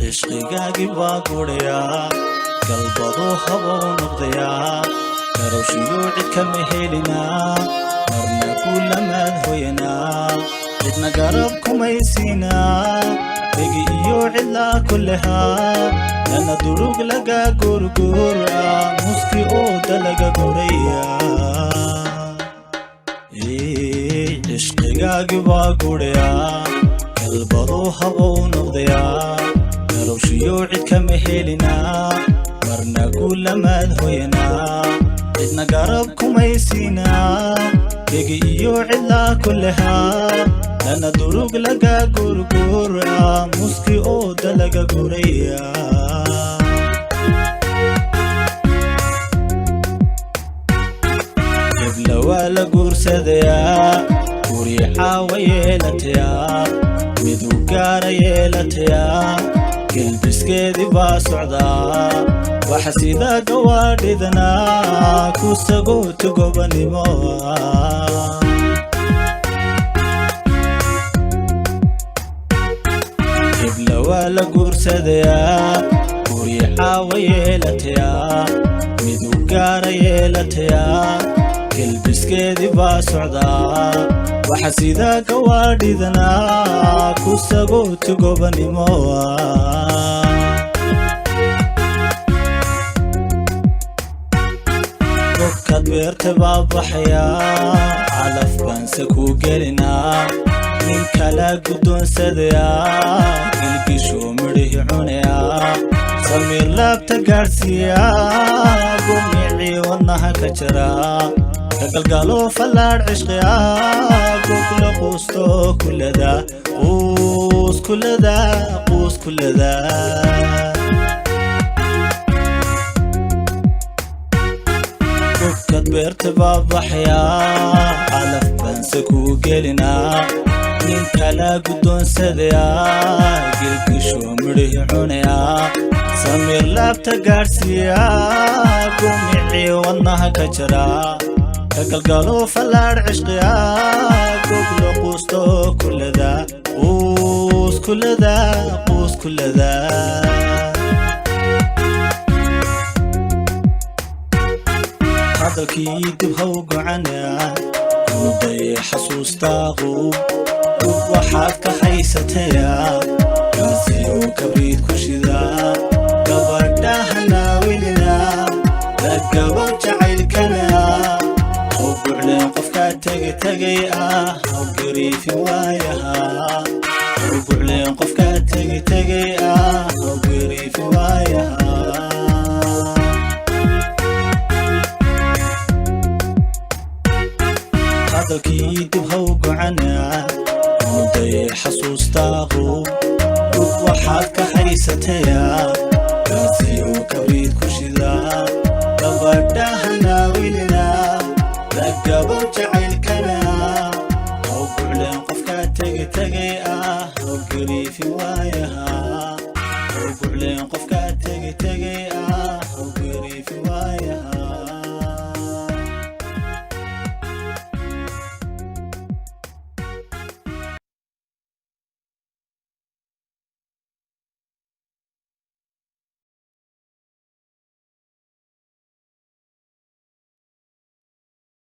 Cishqigaagii baa gudhayaa, galbaduu habow noqdayaa, garowshiyuu cid kama helinaa, marna kuulamaad hoyanaa, cidna garab kumaysiinaa, dhegi iyo cidlaa kullehaa, lana durug laga gurguura, muski ooda laga guraya. Cishqigaagii baa gudhayaa, galbaduu habow noqdayaa, garowshiyuu cid kama helinaa, marna kuulamaad hoyanaa, cidna garab kumaysiinaa, dhegi iyo cidlaa kullehaa, lana durug laga gurguura, muski ooda laga guraya. Hebla waa la guursadayaa, guri caawa yeelatayaa, midu gaara yeelatayaa, gelbiskeedii baa socdaa, waxa sida gawaadhidnaa ku sagooti gobanimo. Hebla waa la guursadayaa, guri caawa yeelatayaa, midu gaara yeelatayaa, gelbiskeedii baa socdaa, waxa sida gawaadhidnaa ku sagooti gobanimo. Gobkaad beerta baa baxayaa, calaf baanse ku gelinaa, nin kala guddoonsadayaa, gilgishuu midhihi cunayaa, samiir laabta gaadhsiiyaa, gumicii wadnaha ka jaraa, ka galgalo fallaadh cishqiyaa, gogla quusto kulada, quus kulada, quus kulada. Gobkaad beerta baa baxayaa, calaf baanse ku gelinaa, nin kala guddoonsadayaa, gilgishuu midhihi cunayaa, samiir laabta gaadhsiiyaa, gumicii wadnaha ka jaraa, ka galgalo fallaadh cishqiyaa, gogla quusto kulada, quus kulada, quus kulada. Hadalkii dib ha u gocanaa, muday xasuustaaqu dub waxaad ka haysatayaa, kaasiyo kabriid ku shidaa, gabadhaha naawilina, lagabo jacaylkana haw bucleen qofkaa tegi tegay ah, haw gariifin waayaha, haw bucleen qofkaa tegi tegay ah, haw gariifin waayaha. Hadalkii dib ha u gocanaa, muday xasuustaaqu dub waxaad ka haysatayaa, kaasiyo kabriid ku shidaa, gabadhaha naawilina, lagabo jacaylkana haw bucleen qofkaa tegi tegay ah, haw gariifin waayaha, haw bucleen qofkaa tegi tegay ah, haw gariifin waayaha.